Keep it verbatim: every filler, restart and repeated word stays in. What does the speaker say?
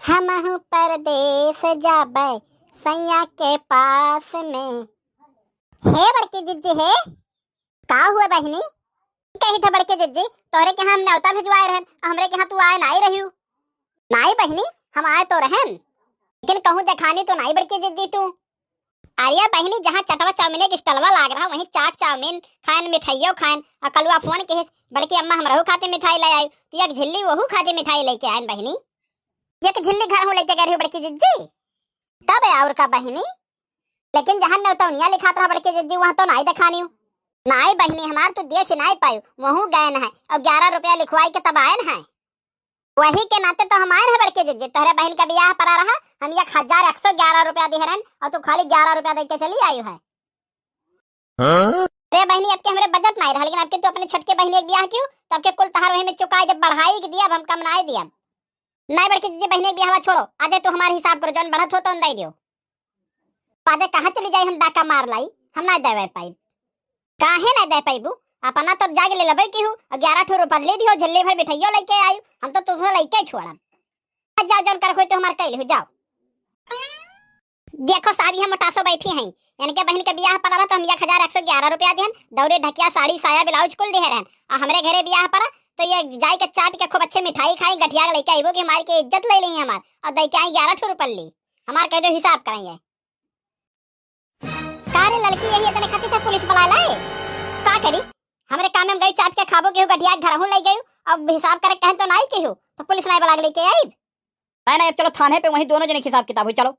हमहू परदेस जाबै सैया के पास में। हे बड़की जिज्जी हे, का हुए बहिनी? कही थे बड़की जिज्जी, तोहरे के हम नेवता भिजवाए रहन, हमरे के यहाँ तू आए नाई रहियो। नाई बहिनी, हम आए तो रहन, लेकिन कहूँ देखानी तो नाई बड़की जिज्जी तू। अरे बहिनी, जहाँ चटवा चाउमीन के स्टॉलवा लाग रहा, वहीं चाट चाउमीन खाएन, मिठाइयो खाएन। और कलुआ फोन किहिस, "बड़की अम्मा, हमरहू खातिर मिठाई ले आयु।" तो एक झिल्ली वहू खातिर मिठाई लेके आएन बहिनी। एक झिल्ली घरहू लेके गए रही बड़की जिज्जी। तब और का बहिनी, लेकिन जहाँ नेवतौनिया लिखात रहा बड़की जिज्जी, वहाँ तो नाई देखानी हूँ। नाई बहिनी हमार, तू देख नाई पायु, वहू गएन है और ग्यारह रुपया लिखवाई के तब आएन है। वही के नाते तो हम आए रहे बड़की जिज्जी, तोहरे बहिन का बियाह पड़ा रहा, हम एक हजार एक सौ ग्यारह रुपया दिहे रहन और तू खाली ग्यारह रुपया दे के चली आयु है। हाँ? अरे बहिनी, अब के हमरे बजट नाई रहा, लेकिन अब के तू अपने छोटके बहिनी एक बियाह कियो, तो अब के कुल तहार वही में चुकाई देब, बढ़ाई के दियब, हम कम नाई दियब। नाई बड़की जिज्जी, बहिनी एक बियाहवा छोड़ो, आजे तू हमार हिसाब करो, जौन बढ़त हो तौन दे दियो। पाजे कहाँ चली जाई, हम डाका मार लाई, हम नाई देवे पाई। काहे नाई दे पाइबू? अपना तो जाके ले लेबे की हूँ, ग्यारह ठो रुपया ले दियो, झिल्ली भर मिठाइयो लेके आयु, हम तो तुझे लेके छोड़ब। जाओ, जौन कर होई तो हमार कैल हो, जाओ। देखो साहब, ये मोटासो बैठी हैं, इनके बहन के बियाह पड़ा रहा तो हम एक हजार एक सौ ग्यारह रुपया दिहन, दौरे ढकिया, साड़ी, साया, ब्लाउज कुल दिहे रहन। आ हमरे घरे बियाह पड़ा तो ये जाई के चाप के खूब अच्छे मिठाई खाई, गठिया के लेके आइबो कि हमारी के इज्जत ले ली हमार, और दे के आई ग्यारह ठो रुपया ली। हमार कह दो हिसाब कराइए। का रे लड़की, यही इतने खातिर था पुलिस बुला लाए? का करी? हमरे काम में गई चाप के खाबो केहू गठिया के घरहू ले गयू, अब हिसाब करे कहन तो नाई केहू, तो पुलिस नाई बुला के लेके आई। नहीं, नहीं, अब चलो थाने पे, वहीं दोनों जने के हिसाब किताब हुई, चलो।